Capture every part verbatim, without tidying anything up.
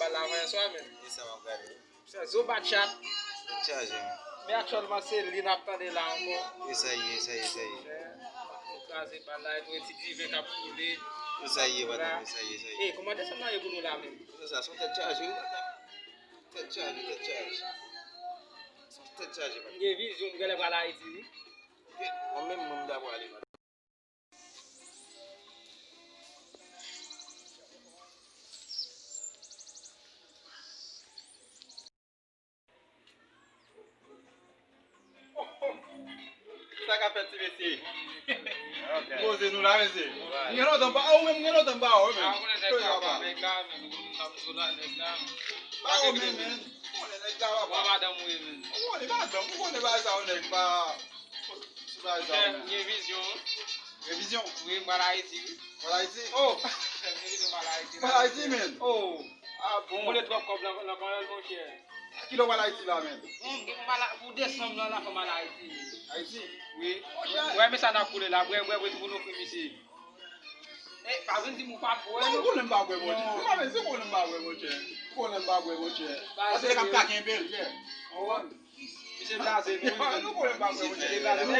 Bal la avan yè swa menm. E sa m ap gade. Se zo bat chat. Tèt chaje, men. Men aktyèlman, se li n ap tande la ankò. E sa ye, e sa ye, e sa ye. Nou kraze bal la, e tou e ti diven k ap koule. E sa ye, madanm, e sa ye, e sa ye. E, kòman desann nan ye pou nou la menm? Se sa, se yon tèt chaje, wi, madanm. Tèt chaje, tèt chaje. Se yon tèt chaje, madanm. M gen vizyon, m genlè pral Ayiti, wi. Mwen menm, mwen, m ta prale, madanm. Sa k ap fèt, ti mesye? Poze nou la, mesye. M gen lontan m pa, ou menm, m gen lontan m pa wè w, menm. Kote w ap pale? Pa wè w menm, menm. Ou konnen nèg la, papa. Ou konnen madanm ou ye, menm. Ou konnen madanm, ou konnen bagay sa yo, nèg pa. Gen vizyon, wi. Gen vizyon? Wi, m pral Ayiti, wi. Pral Ayiti? Oh! Gen vizyon m pral Ayiti la. Pral Ayiti, men? Oh! Ah bon? M konnen twòp kòb nan, nan panyòl, monchè. Kilè w pral Ayiti la, men? Bon, m pral, pou desanm nan, la fè m al Ayiti. Ayiti? Wi. Monchè. Wè, men sa n ap koule la. Bwè, bwè, bwè, tou pou nou fri, misye. Eh, pa vin di m ou pa bwè, non. Non, ou konnen m pa bwè, monchè. Ou pa vin di m ou konnen m pa bwè, monchè. Ou konnen m pa bwè, monchè. Paske lè k ap ka kenbe l, yeah. Ou wè? Misye blaze nou. Nou konnen m pa bwè, monchè. Misye blaze nou.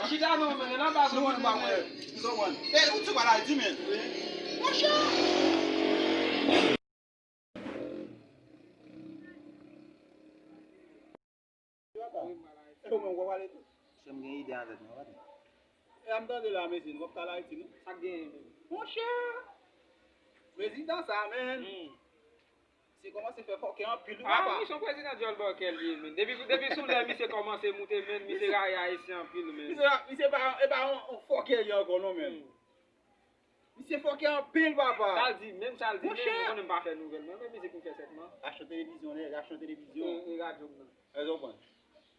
Chita non, men, nan baz nou konnen m pa bwè. Ou konprann? Eh, ou ti bagay la di, men. Monchè. Ou menm, ou pral ale tou? Monchè, m gen ide an tèt mwen, wi. E a m tande la, mesye, nou p ap ka al Ayiti, non? Sa k genyen menm? Monchè! Prezidan sa, men. Hmm. Misye kòmanse fè fòkè anpil, wi, papa. Ah, wi, se yon prezidan djòl bòkè li ye, men. Depi, depi sou lè misye kòmanse moute, men, misye rayi Ayisyen anpil, men. Misye, misye pa, e pa yon, yon fòkè li ankò, non, men. Hmm. Misye fòkè anpil, papa. Sa l di, menm sa l di, menm, ou konnen m pa fè nouvèl, mwen, men mizik m fè sètman. Achte televizyon, nèg, achte televizyon. E, e radyo m nan. Èske w konprann?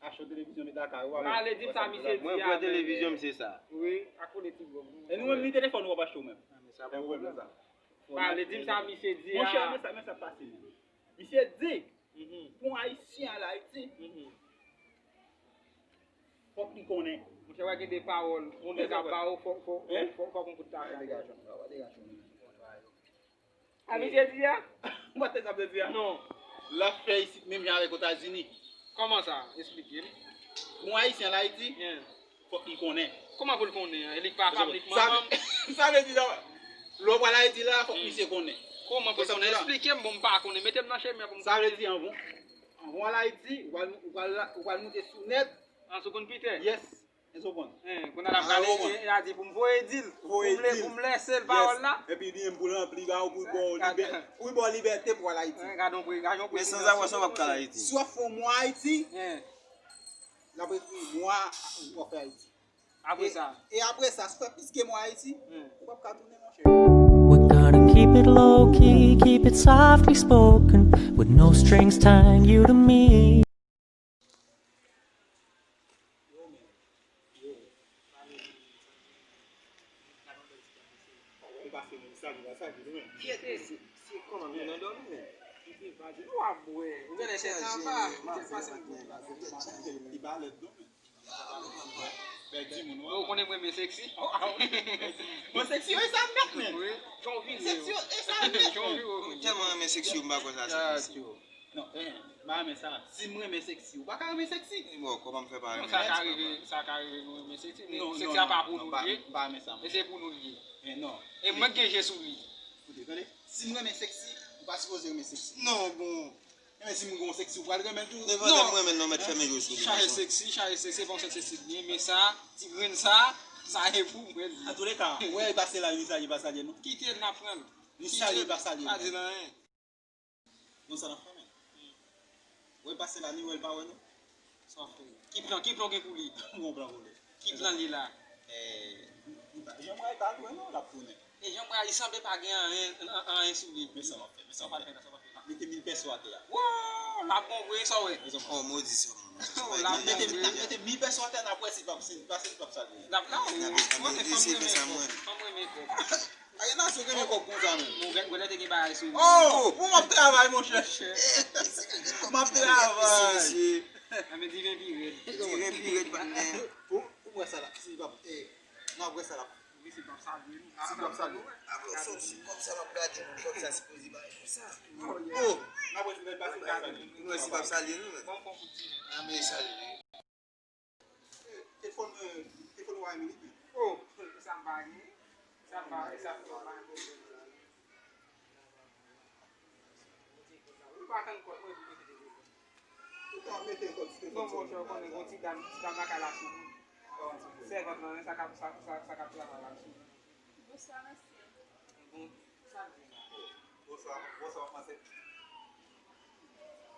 Achte televizyon, met lakay ou, pale di m sa misye di a. Mwen pran televizyon, misye sa. Wi, ak politik, bon. E nou menm, ni telefòn, nou p ap achte w menm. Ah, men sa pa pwoblèm. Pale di m sa misye di a. Monchè, men sa, men sa pase, men. Misye di, pou yon Ayisyen al Ayiti, fòk li konnen. Monchè, wè gen de pawòl, yon nèg ap ba w, fòk, fòk, fòk, fòk yon kout tafa. A, misye di a? Ou pa tande sa misye di a? Non. L ap fè isit menm jan avèk Etazini. Kòman sa? Esplike m. Pou yon Ayisyen al Ayiti, fòk li konnen. Kòman pou l konnen an? E li k pa pam, li k manman m? Sa vle di, lè w pral Ayiti la, fòk misye konnen. Kòman pou l konnen? Esplike m, bon, m pa konnen. Mete m nan chemen pou m konnen. Sa vle di, anvan, anvan w al Ayiti, ou pral, ou pral, ou pral moute sou nèt. An, sou konpitè? Yes. Èske w konprann? Kounye a l ap gade, e, e a di pou m voye di l, pou m lè, pou m lèse l pawòl la. Epi li menm pou l ranpli ba w, pou l ba w libè-, pou l ba w libète pou w al Ayiti. Gade yon pre-, gade yon prezidan. Men san sa, w ap ka al Ayiti. Si w ap fè yon mwa Ayiti, l ap ekri mwa w ap fè Ayiti. Apre sa. E apre sa, si w fè plis ke mwa Ayiti, ou p ap ka tounen, monchè. We're gonna keep it low key, keep it softly spoken, with no strings tying you to me. Yo, men. Yo. Ou pase moun sa, li pa sa, li menm. Kiyès se, se kòman nou nan dòmi, men? Li te va di, nou ap bwè. Ou genlè tèt anba. Ou genlè pase moun. Li pa lèd non, men. Bèl timoun, wi. Ou konnen mwen renmen seksi? Mwen seksi, wi, sa nèt, men. Wi. Jan w vire. Seksi, wi, sa nèt, men. Jan w vire, wi. Mwen tèlman renmen seksi, m pa kwè sa seksi. Non, eh, m pa renmen sa. Si m renmen seksi, ou pa ka renmen seksi. Bon, kòman m fè pa renmen seksi, papa? Sa ka rive, sa ka rive nou renmen seksi, men seksi a pa pou nou li ye. Non, non, non, m pa renmen sa, mwen. E se pou nou li ye. Eh, non. E mwen k gen je sou li. Koute, tande. Si m renmen seksi, ou pa sipoze renmen seksi. Non, bon. Enben, si m gon seksi, ou pral renmen l tou. Nenpòt lè m renmen l, non, mèt fèmen je sou li. Chaje seksi, chaje seksi, se pa yon sèl seksi li ye, men sa, ti grenn sa, sa e pou mwen li. Antouleka, ou wè, e pase la, li salye, pa salye, non. Kite l, n ap pran l. Li salye, pa salye, non. Pa di l anyen. Non, sa n ap fè, men. Ou wè, pase la, li wè, l pa wè, non. Sa w ap fè? Ki plan, ki plan w gen pou li? M gon plan pou li. Ki plan li la? Eh, Jean Bray pa lwen non, l ap tounen. E Jean Bray, li sanble pa gen anyen, an-, anyen sou li. Men sa w ap fè, men sa w ap fè. Mete mil pèso atè a. Woo, l ap bon vre, sa w wè. Oh, modi sa. Oh, l ap bon vre. Mete, mete mil pèso atè, n ap wè si l p ap, si l p ap, si l p ap salye. L ap la, wi. Mwen, fanm renmen kòb. Fanm renmen kòb. Ay, nan sou gen kòb konsa menm. Bon, gade, gade, te gen bagay sou li. Oh, pou m ap travay, monchè. M ap travay. Anben, diven pi rèd. Diven pi rèd, patnè. Pou, pou m wè sa la. Si l p ap, eh, m ap wè sa la. Si p ap salye nou. Si p ap salye nou. Apre w soti kòm sa m ap gade moun kòm sa sipoze bay konsa. Oh! N ap wè si l ap salye nou. Mwen si p ap salye nou menm. Ban m pran kout di. An men salye. Telefòn, telefòn wa Emily. Oh, sa m pa gen. Sa m pa, sa m pa gen. Ou pa tann kòd mwen pou mete telefòn. Ou ka mete kòd sou telefòn. Non, monchè, ou konnen gon ti dam, ti dam lakay la sou. Sèvant lan, sa k ap, sa, sa, sa k ap travay la sou. Bonswa, mesye. Bon, sa l di la? Bonswa, bonswa, mansè.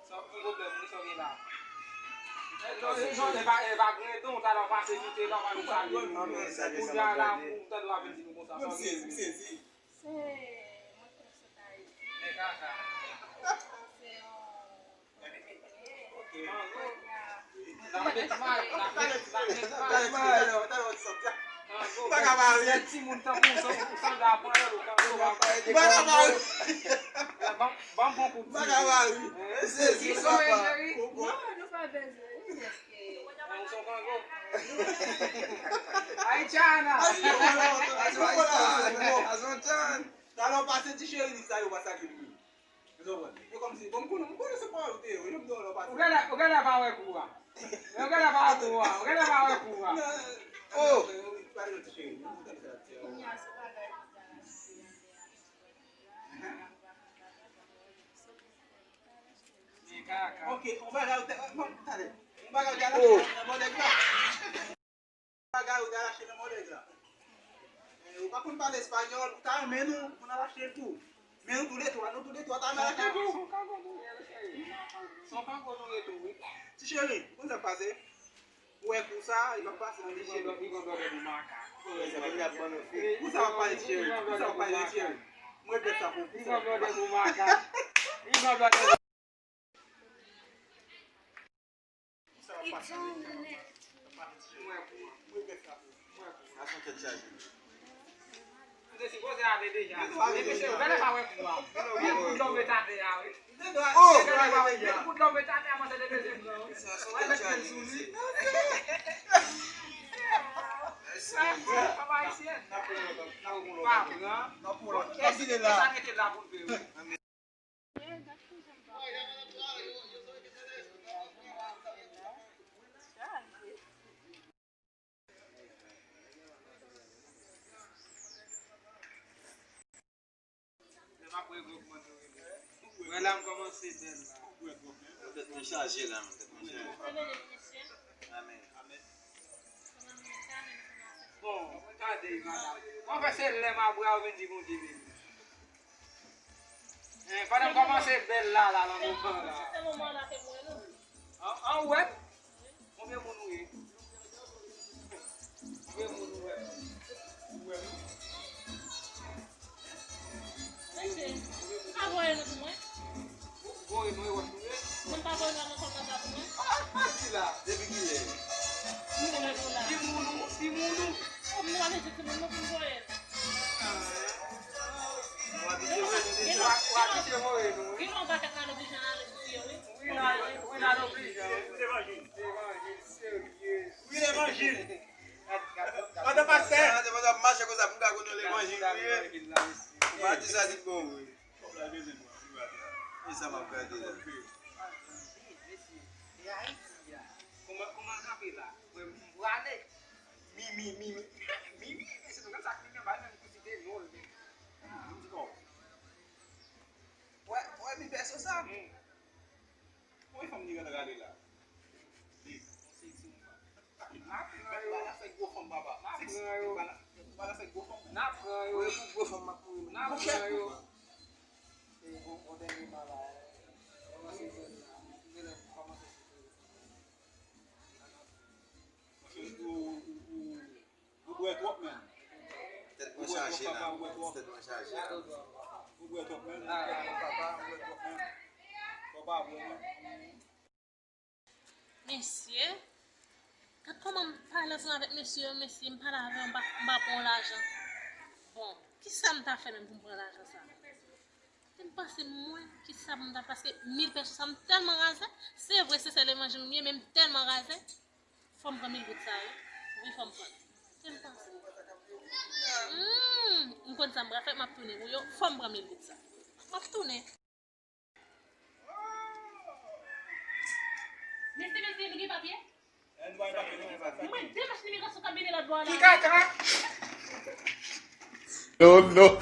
Sa w gen pwoblèm, wi, sa w gen la? Non, non, e pa, e pa grenn non, talè w pase sou te la, w pa nou salye nou. Kounye a la, ou tande w ap vin di nou konsa, sa w gen? M sezi, m sezi. Se mwen k te sot Ayiti. Men kaka. Se yon, yon bebe te ye. Kounye a, Timoun tankou w, san, san da pran yo, tankou w pa. Ban m bon kout di. Sezi, papa. Non, nou pa bezwen. Ou se yon kango. Ayiti a, Ana. Talè w pase ti cheri li sa yo pa salye li. Ou konprann? E kòmsi, bon, m konnen, m konnen se pawòl ou te ye, wi, jan m di w la, ou pa... Ou genlè, ou genlè pa wè kou a. Ou genlè pa wè kou a. Ou genlè pa wè kou a. Oh! Kounye a se bagay ki ta rache an de a. Ok, yon bagay ou te, bon, tande. Yon bagay ou te rache nan mòdèg la. Bagay ou te al achte nan mòdèg la. Eh, ou pa konn pale espanyòl, ou ta renmen nou, pou n al achte l tou. Men nou toulètwa, nou toulètwa ta renmen al achte l tou. Se yon kango nou ye, cheri. Se yon kango nou ye tou, wi. Ti cheri, ou konn sa k pase? Ou wè kou sa, li p ap pase nan deche. Li gon dòdè pou makak. Kou sa w ap pale, cheri? Kou sa w ap pale, cheri? Mwen bèt sa pou kou sa. Li gon dòdè pou makak. Li gon dòdè. Sa se yon tèt chaje. Ou te sipoze ale deja. Epi se ou, genlè pa wè kou a. Vin pou dlo met atè a, wi. Oh! Vin pou dlo met atè a, manzè te bezwen pran, wi. Sa se yon tèt chaje, mesye. Fanm ayisyèn. Pa pran. Bon, e sa rete la pou l vre, wi. Mwen la, m kòmanse bèl la. Tèt mwen chaje la, tèt mwen chaje. Amèn. Bon, gade, madanm. Mwen fè se lè m ap bra ou vin di Bondye beni. Eh, pandan m kòmanse bèl la, la, nan moman la. Se moman la ke m wè nou. An, an, ou wè? Konbyen moun ou ye? Konbyen moun ou wè? Ou wè? Mesye, pa voye nou pou mwen. Voye nou e wòch nou ye? Mwen pa voye nou nan kòmantè pou mwen. Ah, ah, ki la? Depi ki lè? Mwen konnen nou la. Ki moun ou? Ki moun ou? Oh, mwen pa vle di ki moun nou pou m voye. Ou abitye voye nou deja? Ou abitye voye nou, wi. Gen yon pakèt nan legliz nan ale sou yo, wi. Wi, nan, wi, nan legliz, wi. Levanjil. Levanjil serye. Wi, levanjil. Pandan pastè. Pandan w ap mache konsa pou m ka konn levanjil ou ye. Ou pa di sa di bon, wi. E sa m ap gade la. Mesye, e Ayiti a. Kòman, kòman l kanpe la? Mwen, m prale. Mimi, Mimi, Mimi, mesye, nou konn sa k Mimi an, pa menm kou site non l menm. Mwen di kò. Wè, wè, mi pèso sa. Mwen fanm li rale la. Li. N ap pran yo. Bala fè gwo fanm, papa. N ap pran yo. Bala, bala fè gwo fanm. N ap pran yo. Wè, pou gwo fanm, m ap mouri. N ap pran yo. E bon, bon, dènye bala, eh. Kòmanse jwenn la. Kòmanse jwenn la. Ou, ou, ou, ou bwè twòp menm. Tèt mwen chaje la. Tèt mwen chaje la. Ou bwè twòp menm. Papa, ou bwè twòp menm. Papa, bwè menm. Mesye, gad kòman m pale ansanm avèk mesye yo, mesye, m pale avè w, m pa, m pa pran w lajan. Bon, kisa m ta fè menm pou m pran lajan sa? Te m panse mwen, kisa pou m ta, paske mil pèso sa m tèlman razè. Se vre, se sè levanjil m ye, men m tèlman razè. Fò m pran mil goud sa, wi. Wi, fò m pran. Te m panse. Konn sa m pral fè, m ap tounen pou yo. Fò m pran mil goud sa. M ap tounen. Mesye, mesye, nou gen papye? Nou mwen demach imigrasyon k ap vini lòt bò a la. Ki kaka? Oh non.